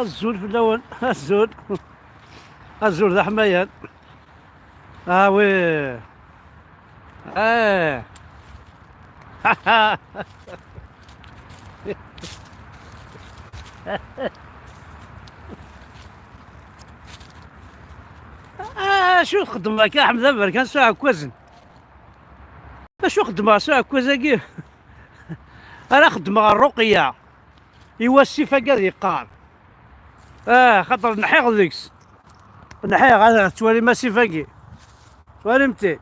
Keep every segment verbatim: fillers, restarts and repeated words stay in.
Azul fell-awen. Azul. Azul d aḥmayan. Ah oui. Eh. Ah, acu txeddmeḍ akka, Ḥmed Aberkan, s uɛekkazen? Acu xeddmeɣ s uɛekkaz-agi? Ara xeddmeɣ rruqya i wasif-agi ad yeqqar. Ah, xaṭer nḥiɣ deg-s. Nḥiɣ, ah, tettwalim asif-agi? Tettwalim-t-id?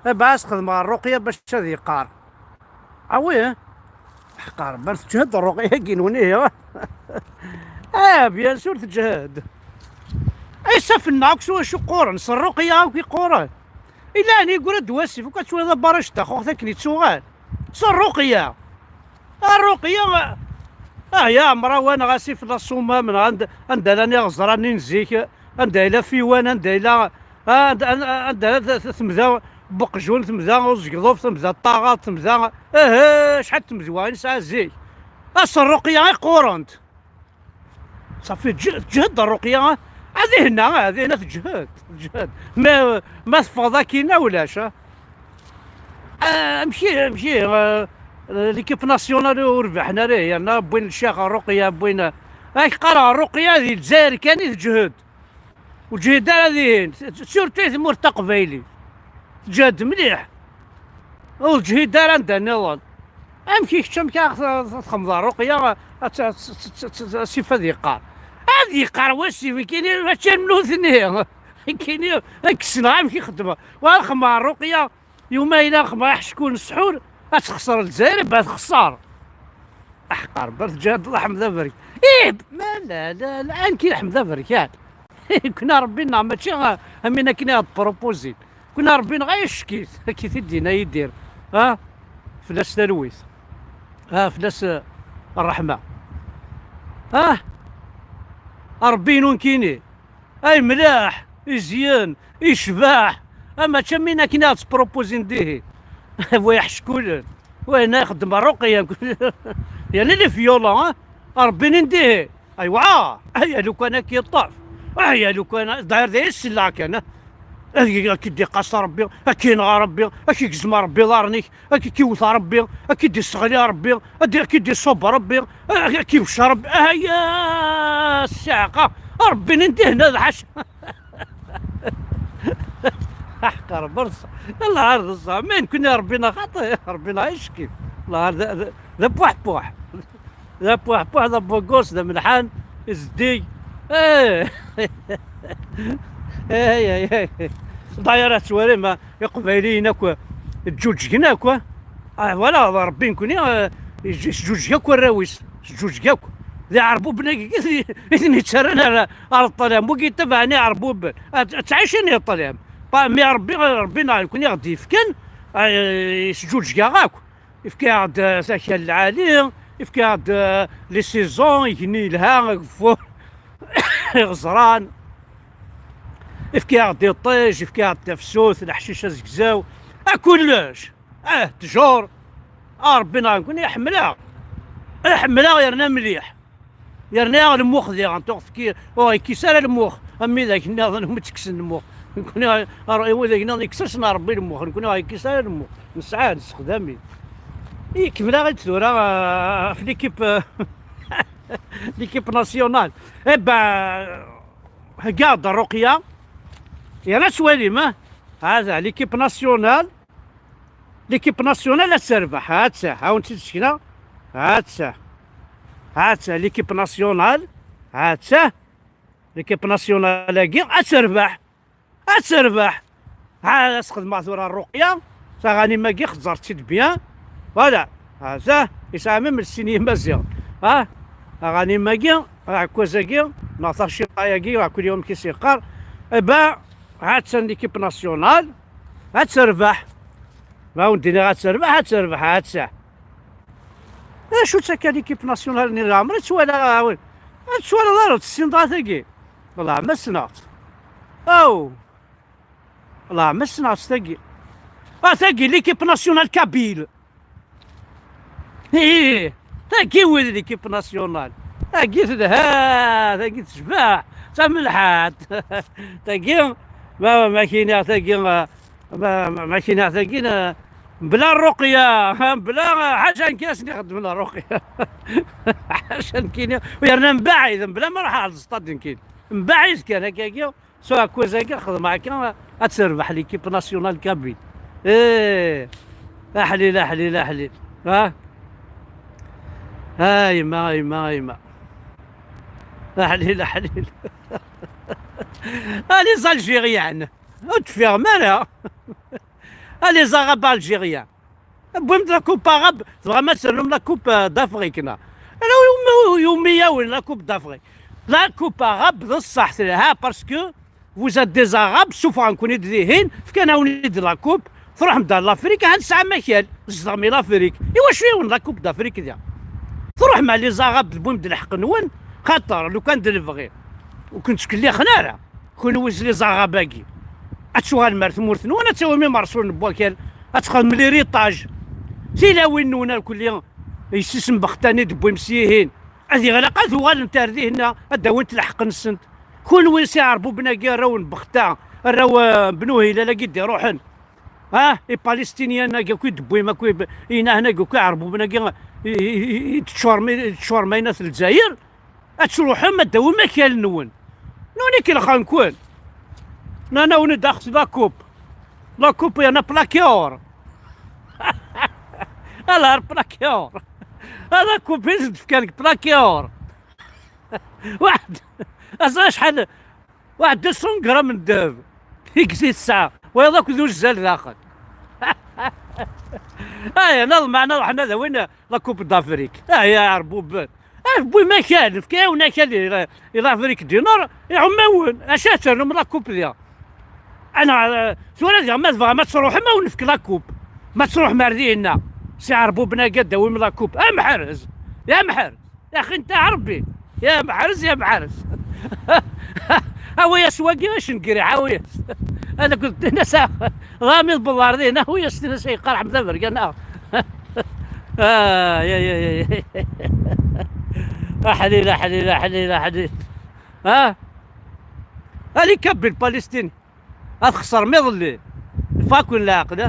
Abɛa as xedmeɣ rruqya bac ad yeqqar. Awi, ḥqar, bar teǧhed rruqya-agi-nwen, ihi. Ah, bien sûr teǧhed. Isaffen-nneɣ akk s wacu qquren, s rruqya akk i qquren. Ila ɛni yeggra-d wasif, akk ad twaliḍ abaraj daxuxet akken ittuɣal. S rruqya. Rruqya. Ah, ya ɛemra-wa neɣ asif la Ṣumam, neɣ anda, anda llan iɣeẓran-nni n zik, anda yella Fiwan, anda yella, ah, anda, anda, anda yella t-, t-, temda Buqjun, temda Uzegḍuf, temda Ṭaɣaṭ, temda, eh, eh, acḥal n tmedwa i nesɛa zik. Ah, s rruqya i qqurent. Ṣafi, tǧ-, tǧhed rruqya, ah, ad ihna, ah, ad ihna, tǧhed, tǧhed. Ma, ma teffɣeḍ akkin, ulac, ah. Ah, amek i, amek i, ah, l'équipe nationale ur rbiḥen ara, yerna wwin ccix rruqya, wwin, ah, ak qqareɣ, rruqya di Lezzayer kan i tǧhed. Ur ǧhid ara dihin, surtout i tmurt taqbaylit. Tǧhed mliḥ. Ur ǧhid ara anda nniḍen. Amek i kečč, amek ara t-, t-, txemmeḍ rruqya, ad t-, t-, t-, t-, t-, asif ad yeqqar? Ad yeqqar wasif, nekkini mačči am nutni. Nekkini, ad k-ssneɣ amek i xeddmeɣ. Wa xemmeɣ rruqya, yuma yella xemmeɣ aḥeckul n ssḥur, ad texṣer Lezzayer, ba texṣer. Aḥqar, bar teǧhed, Allah ḥmed aberk. Ih, ma la, la, la, anki ḥmed aberkan. Kuna Rebbi neɣ mačči, a, am win akken i ɣ-d-propozin. Kuna Rebbi neɣ ay ackit, akka i t-id-yenna Yidir. Ha? Fell-as talwit. Ha, fell-as, eh, ṛṛeḥma. Ha? A Rebbi-inu nekkini. Ay mliḥ, izyen, icbeḥ. A mačči am win akken i ɣ-d-propozin dihi. Wa iḥeckulen. Wa yenna ixeddem ṛṛuqya. Yerna les violons, ha? A Rebbi-inu dihi. Aywa, aya lukan ad k-yeṭṭef. Aya lukan, dayer d ayen selleɣ kan. Ad k-, ad k-id-iqas Rebbi, ad k-ineɣ Rebbi, ad k-igzem Rebbi iḍarren-ik, ad k-iwet Rebbi, ad k-id-isseɣli Rebbi, ad k-id-iṣubb Rebbi, ad k-ibecc Rebbi. Aya ssiɛqa, Rebbi n dihna d ḥaca. Aḥqer, berṣ. Allah ar d ṣṣeḥ. Ma nekkni Rebbi-neɣ xaṭi, Rebbi-neɣ icekki. Allah ar d, d, d apuḥpuḥ. D apuḥpuḥ, d abuggus, d amelḥan, zeddig. Eh. Eh, eh, eh. D'ailleurs, ad twalim, ah, Iqbayliyen akk ǧǧuǧgen akk, ah. Ah, voilà, d Rebbi nekkni, ah, j-, sǧuǧeg akk arraw-is, sǧuǧeg akk. D iɛerbuben-agi i ten-, i ten-yettarran ar, ar ṭṭlam. Wigi itabaɛen iɛerbuben. Ad, ad ttɛicin i ṭṭlam. Pa-, mi Rebbi, Rebbi neɣ nekkni i ɣ-d-yefkan, ah, sǧuǧgeɣ akk. Yefka-aɣ-d, eh, takal lɛali, yefka-aɣ-d, eh, les saisons, igenni yelha, ageffur, iɣeẓran, yefka-aɣ-d iṭij, yefka-aɣ-d tafsut, leḥcic azegzaw, a kullec, ah, ttjur. A Rebbi neɣ nekkni iḥemmel-aɣ, iḥemmel-aɣ yerna mliḥ. Yerna-yaɣ lmux diɣen, tuɣ tekki-, ur yekkis ara lmux, am widak nniḍen umi ttekksen lmux. Nekkni, ar-, i widak nniḍen yekkes-asen Rebbi lmux, nekkni ur yekkis ara lmux. Nesɛa, nessexdam-it. Ikemmel-aɣ-d tura, ah, ɣef l'équipe, l'équipe nationale. Eh ben, heggaɣ-d Ruqya. Yerna ttwalim, ah, hada, l'équipe nationale. L'équipe nationale ad terbeḥ, ha-tt-a, ha-wen-tt-id-sekneɣ, ha-tt-a, ha-tt-a, l'équipe nationale, ha-tt-a, l'équipe nationale-agi ad terbeḥ, ad terbeḥ. Ha, ad as-xedmeɣ tura Ruqya, taɣanim-agi xeẓẓret-tt-id bien, voilà, ha-tt-a, yesɛa même le signe Maziɣ, ha, taɣanim-agi, aɛekkaz-agi, neɣ taciṭa-agi, aɛekkul-agi amek i s-yeqqar, eh ben, ha-tt-a l'équipe nationale, ad terbeḥ. Ma wen-d-iniɣ ad terbeḥ, ad terbeḥ, ad terbeḥ. D acu-tt akka l'équipe nationale-nni, leɛmer i tt-walaɣ, ah, wi-, ur tt-twalaḍ ara, ur tt-tessineḍ ara tagi. Wellah ma ssneɣ-tt. Aw! Wellah ma ssneɣ-tt tagi. Ah, tagi, l'équipe nationale kabyle. Ih, tagi wid l'équipe nationale. Tagi telha, tagi tecbeḥ, d tamelḥant. Tagi, ma, ma kiniɣ tagi, ma, ma, ma kiniɣ tagi, na-, mebla rruqya, mebla ḥaǧa nekkin asen ixeddmen rruqya. Ḥaǧa nekkini, yerna mbaɛid, mebla ma ruḥeɣ ɣer lsṭad nekkini. Mbaɛid kan, akkagi, s uɛekkaz-agi xedmeɣ akka, ad terbeḥ l'équipe nationale kabyle. Eh, aḥlil, aḥlil, aḥlil. Ha? A yemma, a yemma, a yemma. Aḥlil, aḥlil. Ah, les Algériens. Ur d-teffiɣem ara. Ah, les Arabes algériens. Wwim-d la coupe arabe, tebɣam ad ternum la coupe, euh, d'Afrique, neɣ? Ala, yumi, yumi-yawen la coupe d'Afrique. La coupe arabe, d ṣṣeḥ, telha, parce que vous êtes des Arabes, ssufɣen-ken-id dihin, fkan-awen-id la coupe, truḥem-d ar l'Afrique, ahat tesɛam akal, tzedɣem i l'Afrique. Iwacu-yawen la coupe d'Afrique diɣ? Truḥem ar les Arabes, tewwim-d lḥeqq-nwen, xaṭer, lukan d lebɣi, ur ken-ttkellixen ara. Kunwi z les Arabes-agi, ad tuɣalem ar tmurt-nwen, ad tawim imerṣulen n wakal, ad txedmem l'héritage. Tilawin-nwen irkelli, yessi-s n Bexta-nni d-tewwim syihin, ad iɣlaq, ad uɣalent ar dihin-a, ad d-awint lḥeqq-nsent. Kunwi s iɛerbuben-agi, arraw n Bexta, arraw, eh, n Bnu Hilal-agi d-iruḥen. Ah, Ipalestiniyen-agi akk i d-tewwim, akk i b-, inahen-agi akk iɛerbuben-agi, i, i, i, i d-teččurem, i d-teččurem ayna Lezzayer. Ad truḥem ad d-tawim akal-nwen. Nuni kelxen-ken. Nana-wen-id axet la coupe. La coupe yerna plaqué or. Alors plaqué or. La coupe i s-d-fkan deg plaqué or. Waḥed, aẓ acḥal, waḥed deux cents grammes n ddheb. I yesɛa. Wayeḍ akk d uzzal daxel. Aya, naḍ meɛna ruḥen ad awin la coupe d'Afrique. Aya, ɛerbuben. Ah, tewwim akal, nefka-yawen akal i la-, i l'Afrique du Nord, iɛum-awen, acu ad ternum la coupe diɣ? Ana, eh, tura diɣ ma tebɣam ad truḥem, ad wen-nefk la coupe. Ma truḥem ar dihin-a, s iɛerbuben-agi ad d-tawim la coupe. A meḥrez! Ya meḥrez! Ya axi netta Ṛebbi! Ya meḥrez, ya meḥrez! Awi-yas wagi acenggriḥ, awi-yas! Ana kent-ttini-as, ḍami d beḍar dihin, awi-yas, ttini-as ay yeqqar Ḥmed Aberkan, ah. Ay, ay, ay, ay. Aḥlil, aḥlil, aḥlil, aḥlil. Ha? Ali kabbil Palestine. Ad xesrem iḍelli. Ifa-ken leɛqel, ha?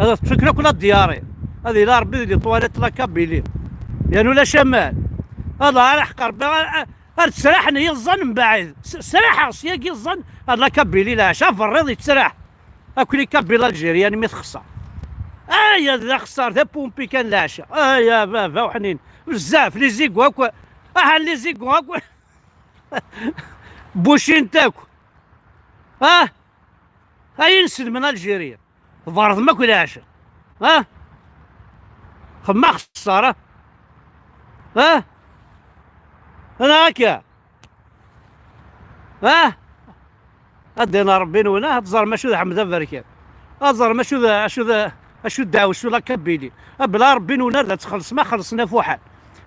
Ad tfekren akk la diari. Ad ila Rebbi di les toilettes la Kabylie. Yan ulac aman. Ad ara ḥeqq Rebbi, ar, ar, ar d-sraḥen yiẓẓan mbaɛid. S-, sraḥeɣ s yagi iẓẓan, ar la Kabylie leɛca, berriḍ yettraḥ. Akk les Kabyles algériens mi texṣer. Aya d axeṣṣar, d apumpi kan leɛca. Aya baba uḥnin. Bezzaf, les égouts akk. Aha, les égouts akk. Bucint akk. Ah! Ay inselmen algériens. Tberḍem akk leɛca. Ah! Xemma xeṣṣar, ah! Ah! Ana akka. Ah! Ad d-ina Ṛebbi-nwen, ah, ad teẓrem acu d Ḥmed Aberkan. Ad teẓrem acu d, acu d, acu d ddeɛwessu la Kabylie. Ah, bla Ṛebbi-nwen ar d ad txellṣem, ad xellṣen afuḥan.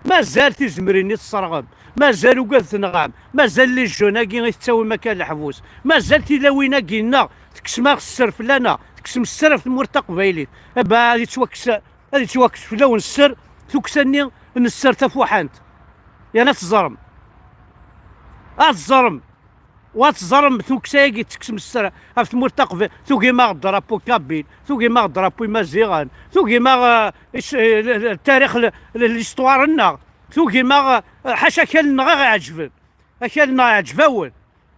Mazal tizemrin-nni tesserɣem. Mazal ugad tenɣam. Mazal les jeunes-agi i tettawim akka leḥbus. Mazal tilawin-agi-nneɣ tekksem-aɣ sser fell-aneɣ. Tekksem sser ɣef tmurt taqbaylit. Aba ad yettwakkes, ad yettwakkes fell-awen sser, tukksa-nni n sser tafuḥant. Yan ad teẓrem. Ad teẓrem. Wa teẓrem tukksa-agi tetteksem sser ɣef tmurt taqbaylit, tugim-aɣ drapeau kabyle, tugim-aɣ drapeau imaziɣen, tugim-aɣ, eh, is-, eh, le-, le-, tarix, le-, le-, l'histoire-nneɣ, tugim-aɣ, eh, ḥaca akal-nneɣ i ɣ-iɛeǧben. Akal-nneɣ iɛǧeb-awen.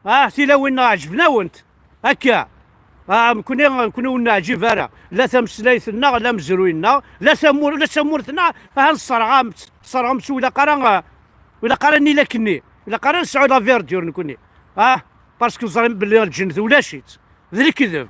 Ah, tilawin-nneɣ ɛeǧben-awent. Akka. Ah, nekni, nekni ur neɛǧib ara. La tameslayt-nneɣ, la amezruy-nneɣ, la tamur-, la tamurt-nneɣ, ah, nesserɣ-am-tt, nesserɣ-am-tt, ur ilaq ara, ah, ur ilaq ara nili akkenni. Ur ilaq ara nesɛu la verdure nekni. Ah, parce que ẓrin belli lǧennet ulac-itt. D lekdeb.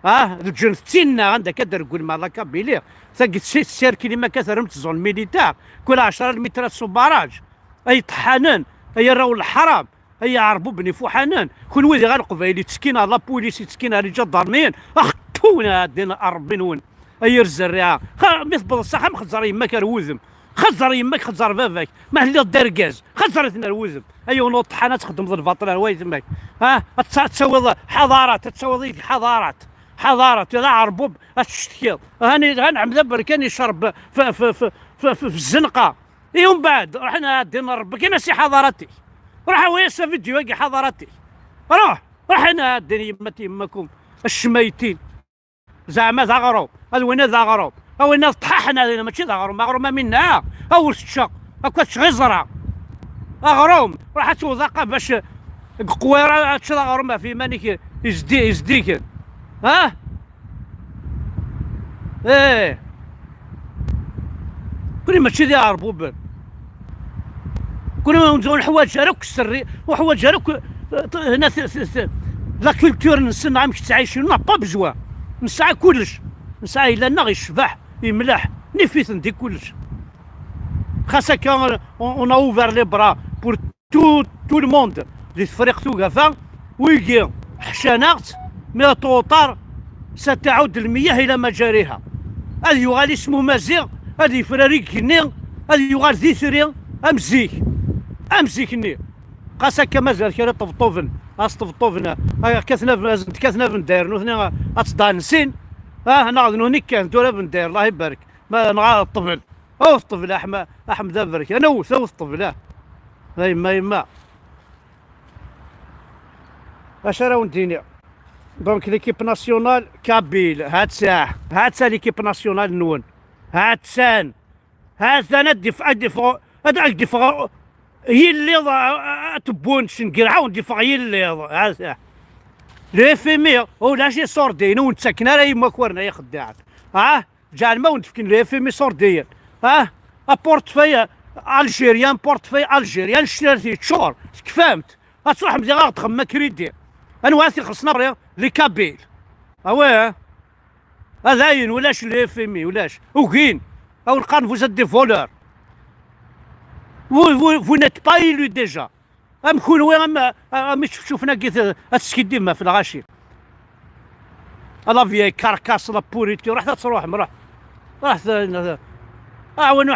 Ah, lǧennet d tinna, anda akka d-reggel ma la Kabylie. Tagi tessi-, tessirkel imakka terrem-tt zone militaire. Kul ɛecra lmitrat s ubaraj. Ay ṭeḥḥanen, ay arraw n leḥram, ay iɛerbuben ifuḥanen, kunwi diɣ a Leqbayel yettkin ar la police, yettkin ar iǧadarmiyen, axettun ɛeddin ar Rebbi-nwen, ay yir zerriɛa. Xa, mi tewwḍeḍ s axxam, xeẓẓer yemma-k ar wudem, xeẓẓer yemma-k, xeẓẓer baba-k, ma telliḍ d argaz, xeẓẓer-iten ar wudem. Ay wen uṭeḥḥan ad txedmeḍ lbaṭel ar waytma-k. Ha? Ad tt-, ad tawiḍ ḥaḍarat, ad tawiḍ i ḥaḍarat, ḥaḍarat, d aɛerbub ad tcetkiḍ. Hani, han Ḥmed Aberkan yecreb f, f, f, f, f, f zzenqa. I umbeɛd, ruḥen ɛeddin rebbi kan as i ḥadarat-ik. Ruḥ awi-as avidyu-agi ḥadarat-ik. Ruḥ, ruḥen ɛeddin yemma-t yemma-kum. Ccmaytin. Zeɛma d aɣrum. Ad winna d aɣrum. A winna d ṭḥaḥen, ad winna mačči d aɣrum. Aɣrum am inna, a ur tečča. Akka teččeɣ iẓra. Aɣrum, ruḥ ad tewweḍ aqabac deg uqwir, ad teččeḍ aɣrum ɣef yiman-ik izdi-, izdigen. Ha? Eh. Kuni mačči d iɛerbuben. Kuni ur neḥwaǧ ara akk sserri, ur neḥwaǧ ara akk, eh, hna t-, t-, t-, la culture-nsen, amek ttɛicen, on n'a pas besoin. Nesɛa kullec. Nesɛa ayla-nneɣ yecbeḥ, yemleḥ, nif-iten di kullec. Xas akka, on, on a ouvert les bras pour tout, tout le monde. Di Tefriqt Ugafa, wigi ḥcan-aɣ-tt, mais trop tard, ستعود المياه إلى مجاريها. Ad yuɣal isem umaziɣ, ad yefrari igenni, ad yuɣal d itri, am zik, am zik-nni. Xas akka mazal kra ṭebṭuben, as ṭebṭuben, a, kkaten a, kkaten abendayer, nutni ad ttdansin, ah, neɣ d nutni kkan tura abendayer, Allah ibarek, ma neɣ ṭṭbel. Awet ṭṭbel, a Ḥma-, a Ḥmed Aberkan, awet, awet ṭṭbel, ah. A yemma, yemma. Acu ara wen-d-iniɣ? Donc, l'équipe nationale kabyle, ha-tt-a, ha-tt-a l'équipe nationale-nwen. Ha-tt-an. Ha-tt-an ad d-if-, ad d-iffeɣ, ad, ad d-iffeɣ yilliḍ, a, a, a, tewwun cengerḥa, ad d-iffeɣ yilliḍ. Ha-tt-a. Le F M I, ulac iṣurdiyen, ur nettaken ara imakaren ay ixeddaɛen. Ah? Ǧeɛlen ma wen-d-fken le F M I iṣurdiyen. Ah? A portefeuille algérien, portefeuille algérien, ccert yeččur. Tekfamt. Ad truḥem diɣ ad ɣ-d-txemmem akridi. Anwa ara t-ixellṣen abrid? Les Kabyles. Ah ouais, hein? A dayen, ulac le F M I, ulac. Ugin. A wen-qqaren vous êtes des voleurs. Vous, vous, vous n'êtes pas élus déjà. Am kunwi, am, am ičefčufen-agi t-, ad teskiddibem ɣef lɣaci. A la vieille carcasse, la pourriture, ruḥet ad truḥem, ruḥ. Ruḥet, ah, win,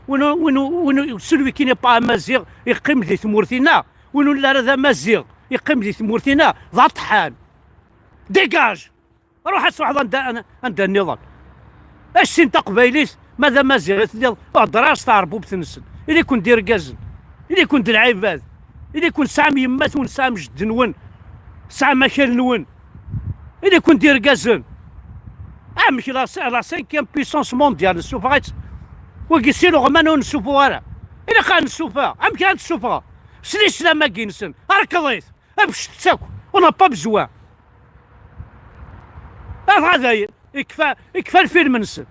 win, win, win, celui qui n'est pas amaziɣ, yeqqim di tmurt-inna. Win ur nelli ara d amaziɣ, yeqqim di tmurt-inna, d aṭḥan. Dégage! Ruḥ ad truḥeḍ anda, anda nniḍen. Assin taqbaylit, ma d amaziɣ i telliḍ, ur hedder ara s tɛerbubt-nsen. Ili-ken d irgazen, ili-ken d lɛibad, ili-ken tesɛam yemma-twen, tesɛam jeddi-nwen, tesɛam akal-nwen. Ili-ken d irgazen. Amek la, la cinquième puissance mondiale nessufeɣ-itt? Wagi si leɣman ur nessufuɣ ara. Ilaq ad nessuffeɣ. Amek ara nessuffeɣ? S lislam-agi-nsen. Rkeḍ-it. Abectet-tt akk. On n'a pas besoin. Dɣa dayen, ikfa, ikfa lfilm-nsen.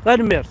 Tanemmirt.